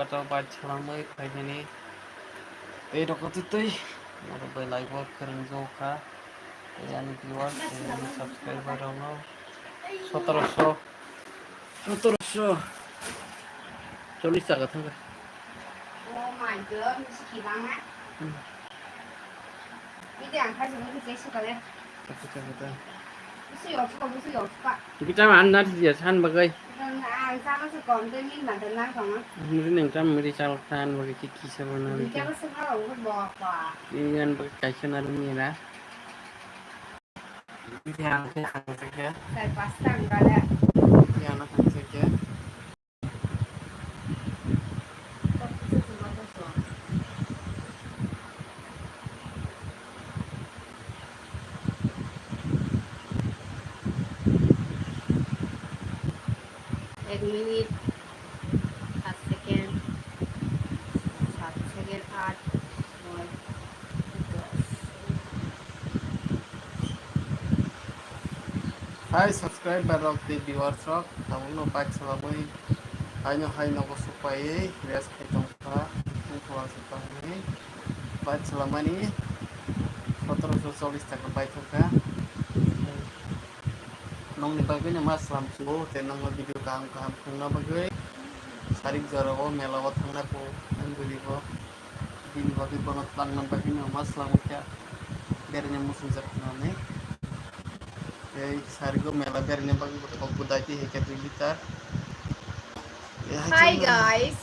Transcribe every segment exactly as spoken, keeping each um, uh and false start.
Kata bai chwlangwi phaimani. Tei rokotwi twi norok bai live o kwrwng jokha. Tei ani viewers tei ani subscriber rokno sotoroso, sotoroso chollish taka thangkha. Oh my God, misi kibang na? Hmm. Ini ang kasih mungkin saya suka deh. Tapi ternyata. Misi yau suka, misi yau suka. Kita mana dia san bagai? Ang sama suka, untuk ini mantan nang sama. Mesti nang sama mesti salah tahan bagai kiki sama nanti. Ini kan bagai kaisa na rumah lah. Ini yang saya sama saja. Saya pasang kada. Ini anak saya saja. Ek minute, saat second, saat second, aat, noi, dos. Hai subscriber rok tei viewers rok, tabukno bike salabwi haino hai nogo sukpaiwi rest khai tongkha, wngkha wansuk tangwi bike salamani sotoroso chollish taka paithokha. Nokni bagwino ma salam chugo tei nokno video kaham kaham phunukna bagwi sarik jorao mela o thangna kho wngwi bo. Bini bagwi bono twlangna bagwino ma swlangwi kha, beraina muchungjak hinwi. Tei sarigo mela beraina bagwi bo thok bo daiti hai khe dui litar. Tei hai Hi chwng guys.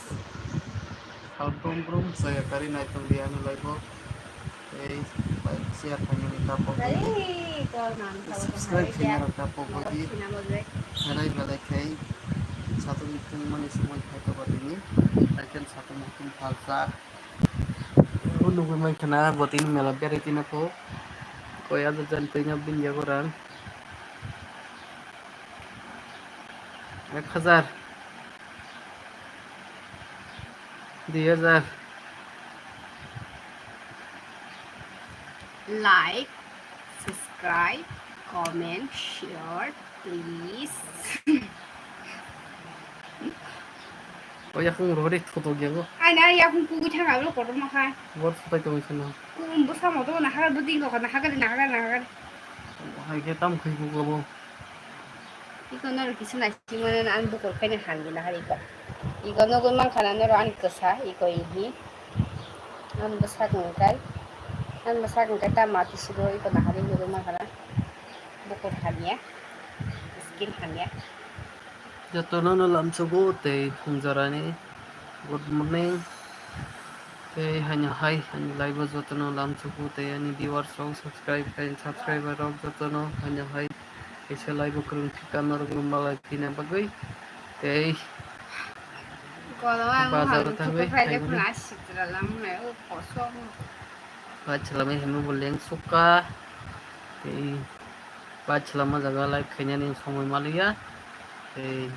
Sal brum brum soya kari naitung di ano laibo. Tei bai share khaimani tapo Hey, kor man, kor man. Subscribe khaimani rok tapo kor koi di. Khaimani. Belai belai khai satung tungmani somoi khai toba tini. Tei khe satung mutung phalsa. O nugwi mankha na bo tini mela berai tini kho. Koi aja jan twi no bini yago rang. Ek hazar. Dui hazar. Like, subscribe, comment, share, please. O yakung rohori thoto gyago. Ai na yakung kugui thang ablo kotor ma khai. Bor thotai tong sino. Kum bo samo to na hagar buding ko na hagar na hagar na hagar. Hai ke tam khai ku gabo. Iko noro kisa naisingmani ani bukur khaina hamya nahar iko. Iko nugwi mankha na noro ani kwsa iko ihi. Ani bwsak hwnkhai, ani bwsak hwnkhai ta mati sugo iko nahar nugwi mankha na. Bukur hamya, skin hamya. Jotono no lamsugo tei phungjorani good morning. Tei haino hai ani live o jotono lamsugo tei ani viewers rok subscribe khai subscriber rok jotono haino hai. Kaisa live o kwrwng thwkha norok no malai phina bagwi tei bazar o thangwi khaimani. Bachwlamwi himo bo leng sukha tei bachwlama jaga live khainani somoi maliya tei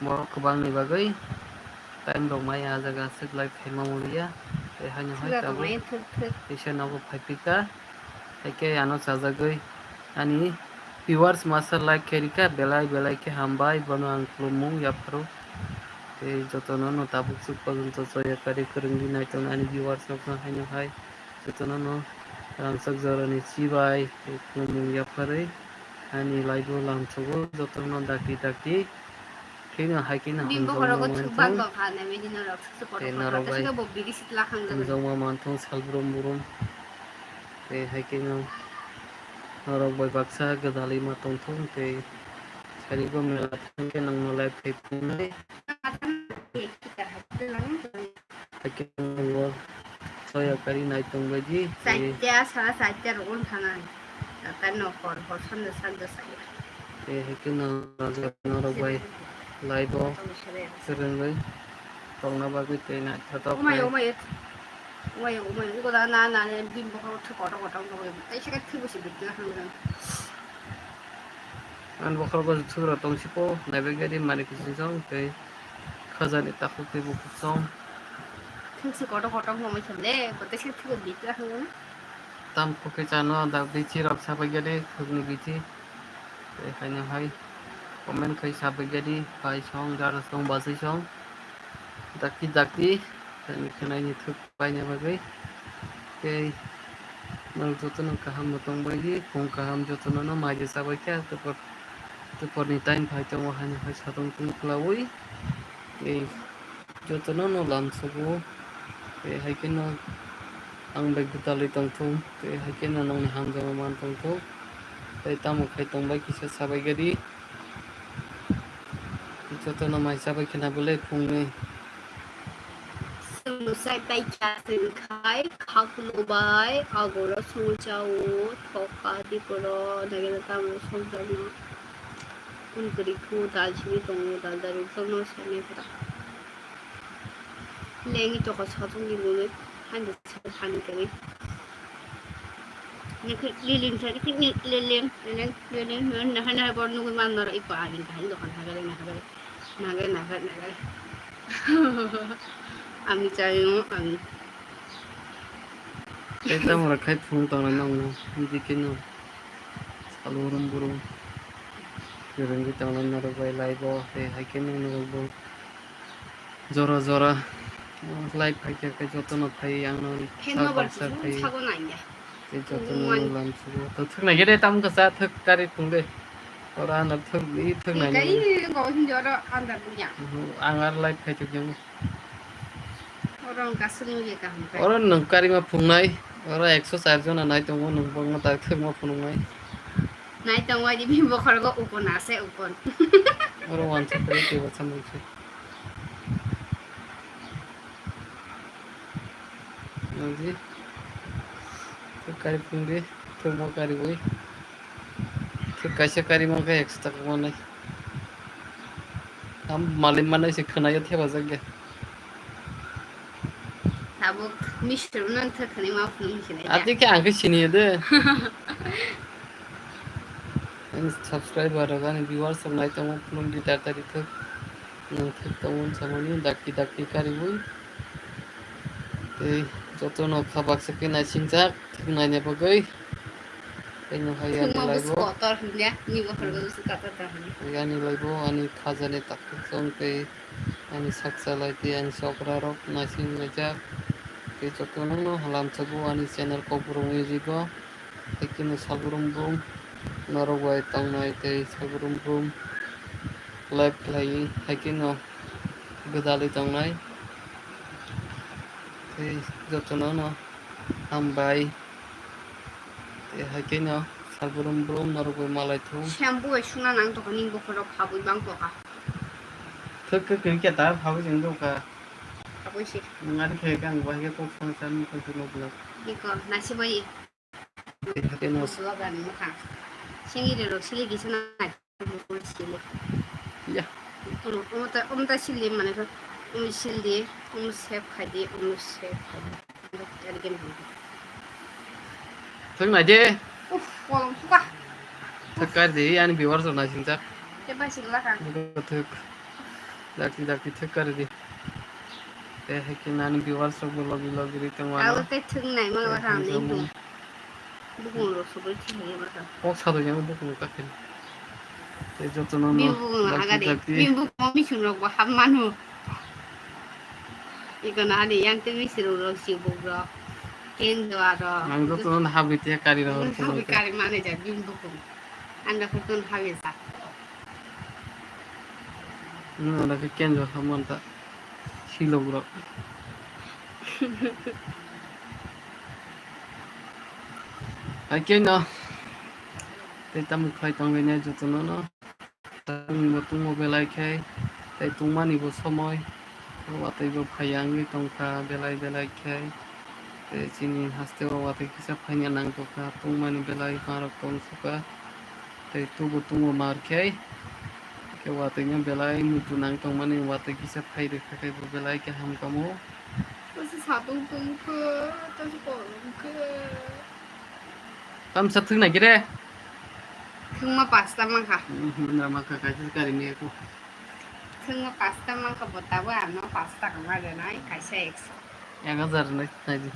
borok kwbangni bagwi time rok maya ah jaga aswk live khaima maliya tei haino hai tabuk kaisa nogo phaiphika. Haikhe ano chajagwi ani viewers masa like khe rikha, belai belai khe hambai, bono ang khulumung yapharo. Tei jotono no tabuk chuk pojonto joya kari kwrwngwi naitongo ani viewers rokno haino hai jotono no rangchak jorani chibai tei khulumung yapharwi ani live o lamsogo jotono dakti dakti. Kheno hai kheno Bini hamjakma bokhorogo thwk manthung. Bang tong kha, nai bini norok suk suk kotor kotor. Tei norok bai tei sini bo biri sitla khangjak. Hamjakma manthung sal brum brum. Tei hai kheno norok bai baksa gwdalwi ma tongthung tei sarigo mela thangkhe nangno live khai phunai. Hakhe nangbo soya kari naitung baidi. Chaita, sara chaita rok wng thana. Tatai no hor, hor sanja, sanja saya. Tei hakhe no norok bai live o kwrwngwi tongna bagwi tei naithotok. Umai, khe umai, umai, umai, umai, ugo da na, na, na, bini bokhorok thwi kotor kotor wng tongwi. Tei se khe thwibo se bikla hwnwi. Ani bokhorok o thwi rok tong siko, naibagya di mani kiching song tei. Khajani takhuk tei bukhuk song. Thwngsi kotor kotor wngmani khe le, kotor se thwgo bikla hwngo. Tam khukhe chano dak bithi rok sabaikya de khukni bithi. Tei haino hai comment khai sabaikya di, pai song, dara song, bachai song. Dakti dakti, tei khe naini thwk paina bagwi. Tei norok jotono kaham bo tongbaidi, phung kaham jotono no mai rwchabwi khe, tei por-, tei porni time phai tongo, haino hai satung tungwi khwlaui. Tei jotono no lamsogo, tei hai kheno ang bai gwdalwi tongthung, tei hai kheno nokni hamjakma man tongthung, tei tamo khai tongbai kisa sabai gadi. Jotono mai chabai khena bwle phungni. Chwng sai pai kha chwng khai kha khulumbai agoro songwi chao thoka diporo nagena tamo songjakno kun kwrwi khu dal simi tongo dal dari chokno saimai khwra. Lengwi tokha satung ni mungwi haino saka thani kwrwi. Nokhe liling thani khe ni liling, liling, liling, liling, nahar nahar bo nugwi man norok iko ani kahini dokan nahar nahar, nahar nahar nahar. Ani chayung ani. Tei tamo rok khai phung tongna nangno, hwnwi kheno sal burum burum kwrwngwi tongna norok bai live o, tei hai kheno norok bo. Jora jora live phaikha khe jotono phai ang no Fan sak no bar baksa sung phai. Sago nangya. Tei jotono Kuman. Lamsugo. To thwk nai gede tam kasa thwk kari phung de. Ora na thwk ni thwk nai Kai nai. Go hin jora andar buya. Ang ar live khai thwk jang. Ora ang kasung ye kaham kai. Ora nang kari ma phung nai. Ora ekso char jona nai tongo nang bang ma tak thwk ma phung nai. Nai tongo di bimbo khorgo ukon ase ukon. Ora wan sa kari ke ba samung se. Nangji. Thwk kari phungdi, thwkmo kariwi. Thwk kaisa kari mankha ekso taka manwi. Am malik manwi se khwnaio thepajak de. Tabuk mister nang thwk khani ma phunung sinai. Ati khe ang khe siniyo de. Ani subscriber rok ani viewers rok nai tongo phunung di tar tari thwk. Nang thwk tongmani samani dakti dakti kariwi. Tei jotono kha baksa khe naisingjak thwk naina bagwi. Tei no hai ani Thwkma live o. Bwswk kotor hwnliya, ni bokhorok bwswk kotor ta hwnli. Tei ani live o ani khajani takhuk song tei ani sak chalai tei ani chokra rok naising laijak. Tei jotono no lamsogo ani channel Kokborok Music o. Tei kini salbrum brum norok bai tongnai tei salbrum brum live khlaiwi hai khe no gwdalwi tongnai. Tei jotono no hambai. Tei hai khe no salbrum brum norok bai malai thung. Shampoo bai suna nang tokha nini bokhorok phabwi bang tokha. Thwk thwk khe ta phabwi chwng tokha. Phabwi se. Nwng ari khe khe ang bo hai khe kok song san kok song nokla. Iko nasi bai. Tei hai khe no. Sini rok sili gisa nai. Ya. Omo ta, omo ta sili mane ko, omo sili, omo save khai di, omo save khai di. Omo ta ari khe nang. Thwk nai de. Uf, kolom suka. Thwk kar di, ani viewers rok naisingjak. Tei bai sila kha. Thwk. Dakti dakti thwk kar di. Tei hai khe nani viewers rok bo logi logi ri tong mano. Abo tei thwk nai ma ba kha ang nini thwng. Bukung rok sugui thwk nai ma kha. Kok sa do yang bukung ta khe. Tei jotono no. Bini bukung no dakti haga de. Dakti. Bini bukung misung rok bo hap mano. Iko na ani yang tei misung rok si buk rok. Ken do aro. Ang jotono no habri tei kari rok. Habri kari mane ja bini bukung. Ang da khutun habri sa. Nwng ano khe kenjo hamon ta silok rok. Hai khe no tei tamo khlai tongwi nai jotono no. Tamo tungmo belai khe tei tungmani bo somoi. Watwi bo phaiya wngwi tongkha belai belai khe. Tei chini haste o watwi kisa phaina nang tongkha, tungmani belai marok tong sukha. Tei tubu tungo mar khe, khe watwi no belai muitu nang tongmani watwi kisa phai rwkha khe bo belai khe hamkha mo. Tasi satung tungkha, tasi kolomkha. Tamsa thwk nai khe re? Thwngma pasta mankha. Hmm, hmm, na mankha, kaisa kari ni aku. Thwngma pasta mankha, bo tabuk ano pasta kama rwnai, kaisa ekso. Ek hajar rwnai, nai di.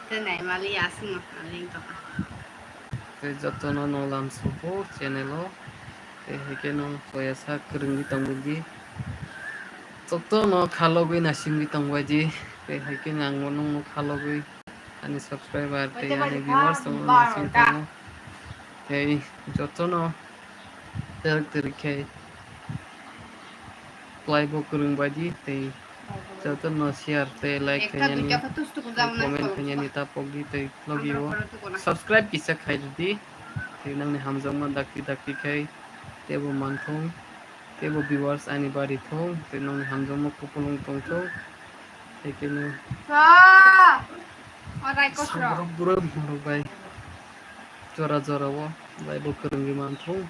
Tei nai mali aswk no, ani wng tongkha. Tei jotono no lamsogo channel o. Tei hai khe no koyasa kwrwngwi tongwi di. Jotono khalogwi naisingwi tongbaidi, tei hai khe ang bo nokno khalogwi ani subscriber tei ani viewers rokno naising tongo. Tei jotono twrwk twrwk khe khlai bo kwrwng baidi tei jotono share tei like khainani, comment khainani ta pokdi tei logi o subscribe kisa khai rwdi. Tei nangni hamjakma dakti dakti khai teibo manthung. Teibo viewers ani bari thung, tei nokni hamjakma kupulung tongthung. Tei khe nw saborok borok borok bai jora jora o bai bo kwrwngwi manthung.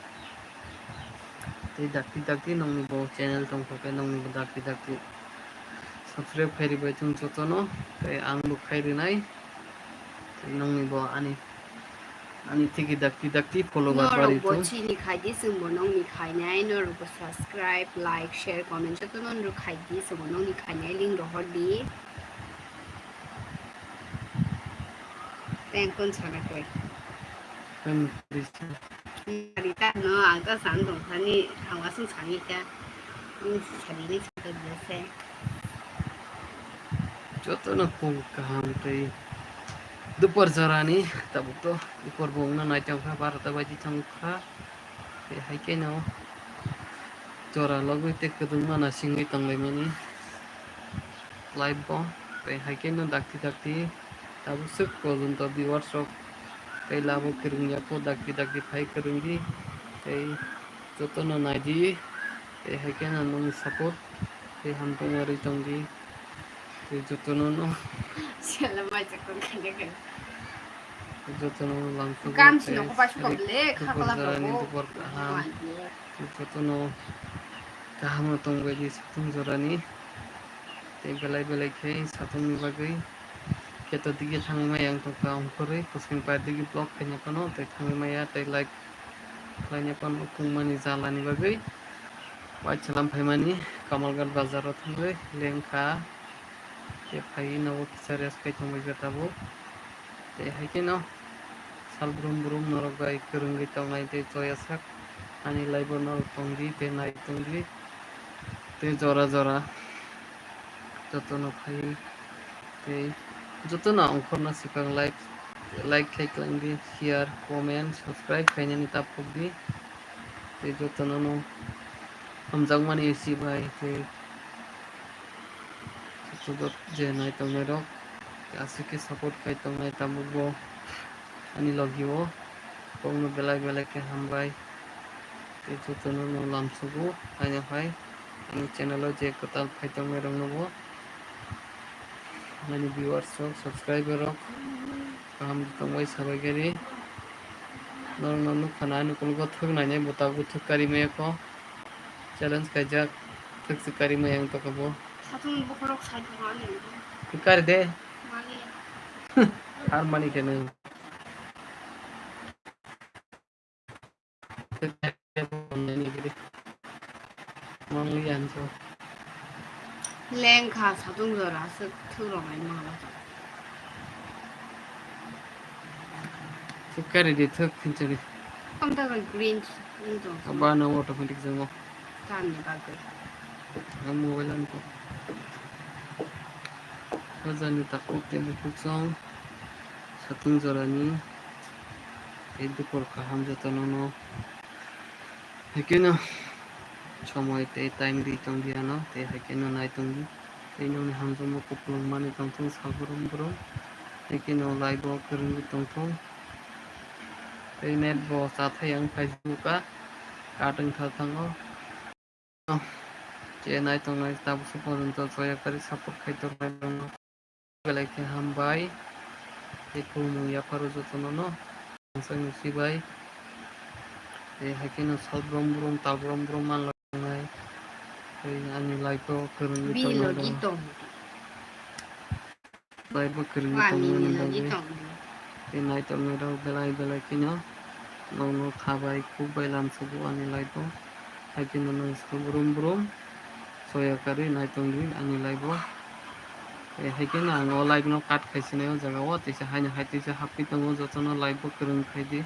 Tei dakti dakti nokni bo channel tongkha khe nokni bo dakti dakti subscribe khairi bai thung jotono. Tei ang bo khairi nai. Tei nokni bo ani Ani tiki dakti dakti follow ba bari bo thung. Chini khaidi, chwngbo nokni khainai, norokbo subscribe, like, share, comment jotono norok khaidi, chwngbo nokni khainai link rohordi. Tei ang kon sana koi. Kan bisa. Rita no, ang ta san dong sani, ang wasung sani ta. Ang sani ni sa ta biasa. Jotono kung kaham tei dupor jorani tabuk to dupor bo wngna naitongkha, barota baji thangkha. Tei hai khe no jora logwi tei kwdwngma nasingwi tonglaimani live bo. Tei hai khe no dakti dakti tabuk swk porjonto viewers rok tei labo kwrwngya kho, dakti dakti phai kwrwngdi tei jotono naidi. Tei hai khe no nokni support tei hamjakma rwi tongdi. Tei jotono no. Sela mai chakon khaide khe. Jotono lamsugo. Gam sino tei kopai suka ble, dupor khakla jorani kobo. Dupor kaham. Mai bo. Tei jotono kaham no tongbaidi satung jorani. Tei belai belai khe satungni bagwi kheto digi thangwi maya wng tongkha, ongkhorwi kwswng pai digi block khaina phano tei thangwi maya tei like khlaina phano tungmani jalani bagwi. Waithalam phaimani Kamalghat bazaro thangwi lengkha. Tei phaiwi nogo kisa rest khai tongbaikha tabuk. Tei hai kheno sal brum brum norok bai kwrwngwi tongnai tei choya sak ani live o norok tongdi tei nai tongdi tei jora jora jotono phaiwi tei jotono ongkhorna swkang like, like khai twlangdi, share, comment, subscribe khainani ta phukdi. Tei jotono no hamjakmani isi bai tei joto je nai tongnai rok aswk khe support khai tongnai tabuk bo ani logi o kokno belai belai khe hambai. Tei jotono no lamsugo haino hai ani channel o je kwtal phai tongnai rok no bo ani viewers rok subscriber rok. Kaham tongbai sabai khe ri. Norok no nukha na, ani ukulgo thwk nainai bo tabuk thwk kari maya kho. Challenge khaijak, thwk se kari maya wng tongkha bo. Satung bokhorok sai tongkha ani. Thwk kari de. Mani. Har mani khe nw. Lengkha satung jora aswk thwk rok nai mangla. Thwk kari di, thwk phinchari. Tamta green wng tong. Aba no automatic jango. Tamni bagwi. Ang mobile ang ko. Hajani takhuk tei bukhuk chwng satung jorani tei dupor kaham jotono no. Haikhe no somoi tei time ri tong di ano, tei haikhe no nai tong di. Tei nokni hamjakma kupulung manwi tong thung sal brum brum. Haikhe no live o kwrwngwi tong thung. Tei net bo chathai ang Facebook a kat wngkha thango. Je nai tongnai tabuk se porjonto choya kari support khai tongnai rokno belai khe hambai. Tei khulumung yapharo jotono no. Tei haikhe no sal brum brum tal brum brum manlai tongnai. Tei ani life o kwrwngwi tongnai rok. Bai bo kwrwngwi tongmani bagwi tei nai tongnairok belai belai kheno nokno kha bai khuk bai lamsugo ani life o. Hai kheno nwng sal brum brum soya karwi nai tongdi ani life o. Tei hai kheno ang o life no cut khai sinai o jaga o, teisa haino hai teisa hapwi tongo, jotono life o kwrwng khai di.